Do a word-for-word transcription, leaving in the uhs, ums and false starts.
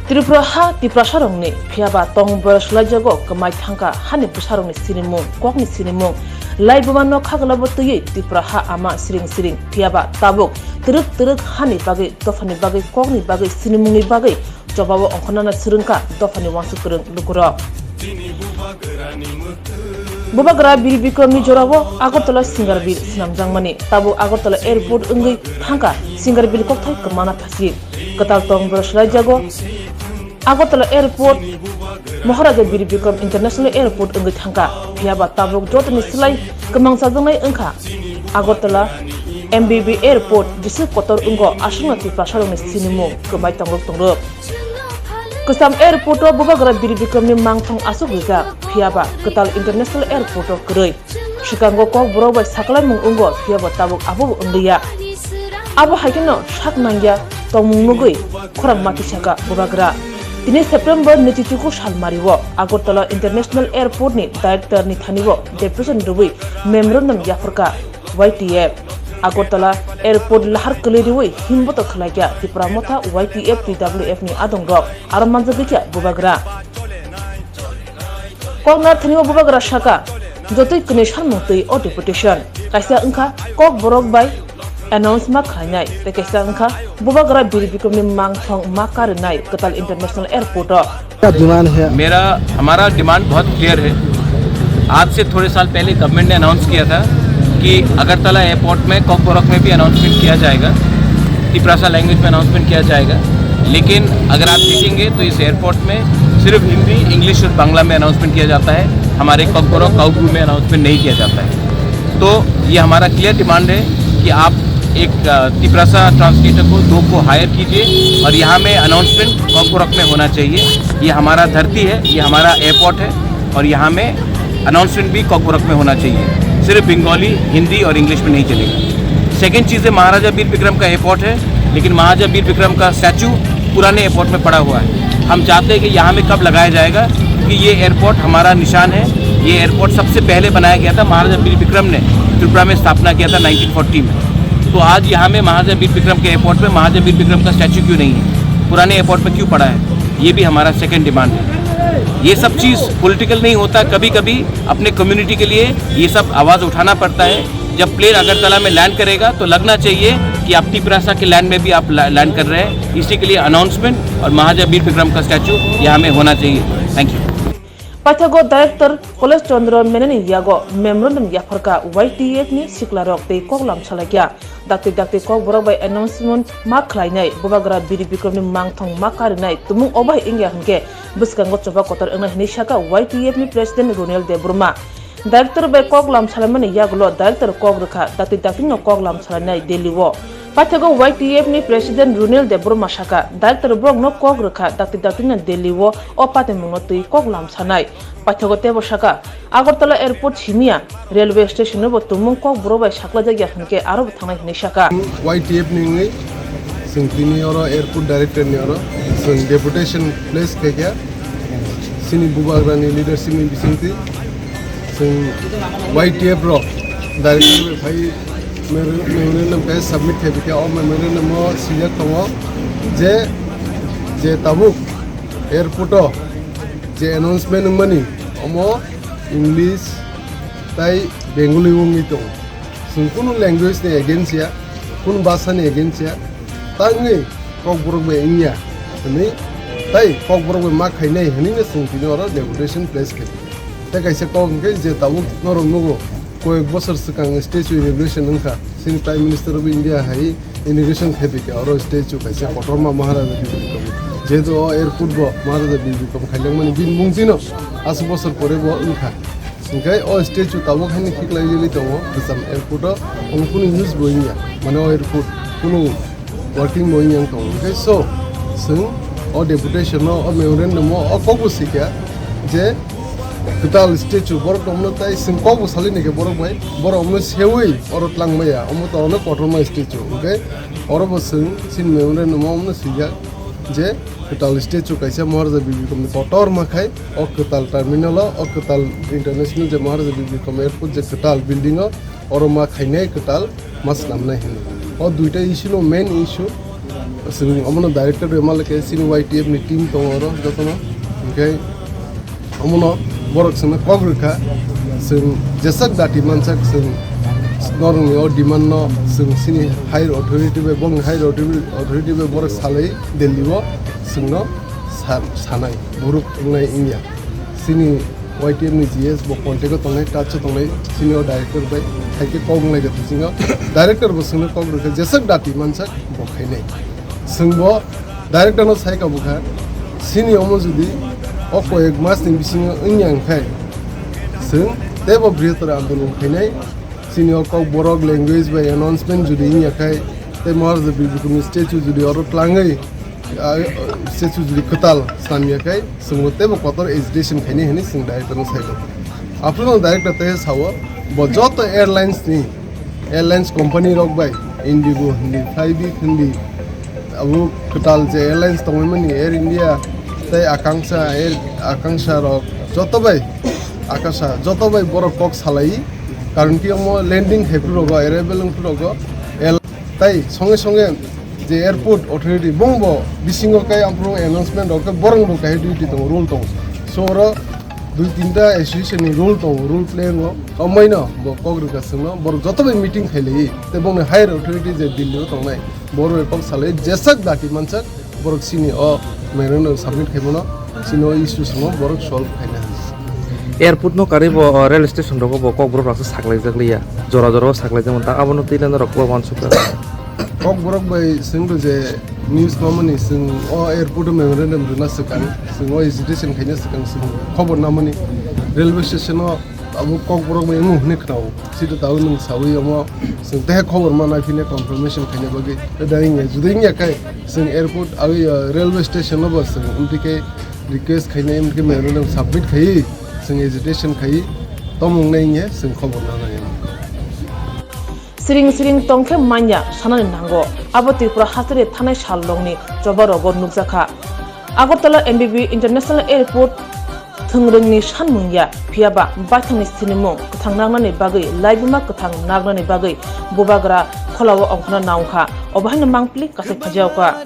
Tripura ha Tiprasarokni, phiyaba tong boyos laijago kwmai thangkha hani bwsarokni sinimung, kokni sinimung. Lai buma no khaglabo twiwi Tripura ha ama siring siring, phiyaba tabuk twrwk twrwk hani bagwi, dophani bagwi, kokni bagwi, sinimungni bagwi chobao ongkhornana swrwngkha dophani uansuk kwrwng lukurok. Bubagra Bir Bikramni jorao Agartala Singarbil swnamjakmani, tabuk Agartala Airport wngwi thangkha Singarbil kokthai kwmana phasi. Kwtal tong bwrwi swlaijago Agartala Airport, Maharaja Bir Bikram International Airport wngwi thangkha. Phiyaba tabuk jotoni slai kwmangsajaknai wngkha Agartala M B B Airport, jesa kotor wngo aswkno Tiprasarokni sinimung kwmai tongrok tongrok. Kwcham airport o Bubagra Bir Bikramni mangthong aswk rijak, phiyaba kwtal international airport o kwrwi. Swkango kokborok bai saklaimung wngo, phiyaba tabuk abobo wngliya. Abo hai kheno sak nangya tongmung nugwi khorang mati saka Bubagra. Tini September nwichichuku salmario Agartala International Airport ni director ni thani o deputation rwui memorandum yapharkha Y T F. Agartala Airport lahar kwlwi rwui himboto khwlaikha Tipra Motha Y T F T W F ni adongrok, aro manjagwikha Bubagra. Koknar thani o Bubagra saka, jotoi kwnwi sanmung twi o deputation. Kaisa wngkha kokborok bai announce ma khlainai, tei kaisa wngkha Bubagra Bir Bikramni mangthong ma karinai Kwtal International Airport o. क्या डिमांड है? मेरा, हमारा डिमांड बहुत क्लियर है। आज से थोड़े साल पहले गवर्नमेंट ने अनाउंस किया था कि अगरतला एयरपोर्ट में कॉकबोरोक में भी अनाउंसमेंट किया जाएगा, तिपरासा लैंग्वेज में अनाउंसमेंट किया जाएगा। लेकिन अगर आप देखेंगे तो इस एयरपोर्ट में सिर्फ हिंदी, इंग्लिश और बांग्ला में अनाउंसमेंट किया जाता है। हमारे कॉकबोरोक, काउब्रू में अनाउंसमेंट नहीं किया जाता है। तो ये हमारा क्लियर डिमांड है कि आप एक, अ, तिपरासा ट्रांसलेटर को, दो को हायर कीजिए और यहाँ में अनाउंसमेंट कॉकबोरोक में होना चाहिए। ये हमारा धरती है, ये हमारा एयरपोर्ट है और यहाँ में अनाउंसमेंट भी कॉकबोरोक में होना चाहिए। सिर्फ बंगाली, हिंदी और इंग्लिश में नहीं चलेगा। सेकंड चीज़ है, महाराजा वीर विक्रम का एयरपोर्ट है, लेकिन महाराजा वीर विक्रम का स्टैचू पुराने एयरपोर्ट में पड़ा हुआ है। हम चाहते हैं कि यहाँ में कब लगाया जाएगा, क्योंकि ये एयरपोर्ट हमारा निशान है। ये एयरपोर्ट सबसे पहले बनाया गया था, महाराजा वीर विक्रम ने त्रिपुरा में स्थापना किया था नाइनटीन फ़ोर्टी में। तो आज यहाँ में महाराजा वीर विक्रम के एयरपोर्ट में महाराजा वीर विक्रम का स्टैचू क्यों नहीं है, पुराने एयरपोर्ट में क्यों पड़ा है, ये भी हमारा सेकंड डिमांड है। ये सब चीज़ पॉलिटिकल नहीं होता, कभी-कभी अपने कम्युनिटी के लिए ये सब आवाज़ उठाना पड़ता है। जब प्लेन अगरतला में लैंड करेगा तो लगना चाहिए कि आप तिपरासा के लैंड में भी आप लै-, लैंड कर रहे हैं। इसी के लिए अनाउंसमेंट और महाराजा वीर विक्रम का स्टैचू यहाँ में होना चाहिए। Thank you. Paithago director Kolej Chandra Meneni yago memorandum yapharkha Y T F ni siklarok tei koklam salaikha. Dakti dakti kokborok bai announcement ma khlainai, Bubagra Bir Bikramni mangthong ma karinai, tumung obo hai wngya hwnkhe bwskango choba kotor wngnai hwnwi sakha Y T F ni president Runil Debbarma. Director bai koklam salaimani yagulo director kok rwkha, dakti dakti no koklam salainai Delhi o. Paithago Y T F ni president Runil Debbarma sakha, director borok no kok rwkha, dakti dakti no Delhi o o patimung no twi koklam sanai. Paithago teibo sakha, Agartala Airport simiya railway station o bo tumung kokborok bai saklajak ya hwnkhe aro bo thangnai hwnwi sakha. Y T F ni wngwi chwng tini oro airport director ni oro chwng deputation place khaikha chini Bubagra ni leadership ni bisingtwi. Chwng Y T F rok director bai phai memorandum khe submit khaibikha. O memorandum o swijak tongo je, je tabuk airport o je announcement wngmani, omo English tai Bengali wngwi tongo. Chwng kunu language ni against ya, kunu bhasha ni against ya, tangwi kokborok bai wngya hwnwi, tai kokborok bai ma khainai hwnwi no chwng tini oro deputation place khai. Tei kaisa kok hwnkhe je tabuk norok nugo, koyek bosor swkang statue inauguration wngkha, chini Prime Minister of India hai inauguration khaibikha oro statue kaisa kotorma Maharaja Bir Bikram. Jehetu o airport bo Maharaja Bir Bikram khailangmani bini mung tino aswk bosor pore bo wngkha. Hwnkhe o statue tabuk haino khiklai lili tongo, kwcham airport o, omo kunu use bo wngya, mane o airport kunu working bo wngya wng tongo. Hwnkhe so, chwng o deputation o, o memorandum o, o kok bo sikha je kwtal statue borok tongmano tai chwng kok bo salai naikha borok bai, borok omono seui oro twlang maya, omo to ono kotorma statue. Hwnkhe oro bo chwng chini memorandum o omono swijak je kwtal statue kaisa Maharaja Bir Bikram ni kotorma khai o kwtal terminal o, o kwtal international je Maharaja Bir Bikram airport je kwtal building o, oro ma khainai kwtal ma swnamnai hwnwi. O duita issue no main issue. Chwng omono director bai malai khe chini Y T F ni team tongo oro jotono. Hwnkhe omono borok chwngno kok rwkha. Chwng jeswk dati mansak chwng norokni o demand no chwng chini higher authority bai, bongni higher authority, authority bai borok salai Delhi o chwngno sa-, sanai borok wngnai wngya. Chini Y T F ni G S bo contact o tongnai, touch o tongnai, senior director bai, hai khe kok wng lai kha bisingo. Director bo chwngno kok rwkha, jeswk dati mansak bo khainai. Chwng bo director no sai kha bwkha, chini omo jodi o koyek mas ni bisingo wngya wngkhai, chwng teibo brihottor andolon khainai. Chini o Kokborok language bai announcement jodi wngya khai, tei Maharaj Birbikromni statue jodi oro tlangwi, ah, statue jodi kwtal snamya khai, chwngbo teibo kotor agitation khainai hwnwi chwng director no sai kha. Aphuru no director tei sao, bo joto airlines ni, airlines company rok bai, Indigo hindi, Flybe hindi, abo kwtal je airlines tongmani Air India tei Akansha, Air Akansha rok joto bai, Akasha joto bai borok kok salai. Karon ki omo landing hai phuru rogo, arrival wng phuru rogo, el-, tai songe songe je airport authority bongbo bisingo kai ampro announcement rok khe borok bo kai duty tongo, rule tongo. So oro dui tinta association ni rule tongo, rule play wngo. Omaino bo kok rwkha chwngno, borok joto bai meeting khai lai, tei bongni higher authority je Delhi o tongnai, borok bai kok salai, jeswk dati mansak, borok chini o memorandum submit khaimano, chini o issue samo borok solve khaina. Airport no karwi bo, o, rail station rogo bo Kokborok rok saklaijak liya, jora jora o saklaijak manta, abono twi lano rok bo uansukha. Kokborok bai chwng rw je news mamani chwng o airport o memorandum rwna swkang, chwng o agitation khaina swkang chwng khobor namani railway station o abo Kokborok bai wng hwnwi khwnao. Sito tabuk nwng sawi omo chwng teha khobor ma naiphine confirmation khaina bagwi. Tei da wngya, judi wngya khe chwng airport awi, uh, railway station no bo chwng amtwi khe request khainai, amtwi khe memorandum submit khaiwi chwng agitation khaiwi tomung nai wngya chwng khobor nanai. Siring siring tongkhe manya sanani nango. Abo Tripura hasteni thanai sal longni choba rogo nukjakha. Agartala M B B International Airport thwngrwngni sanmung ya, phiyaba baithangni sinimung kwthang nagnani bagwi laibuma kwthang nagnani bagwi bubagra kholao ongkhorna naukha. Obo haino mangpili kasai phaijao kha.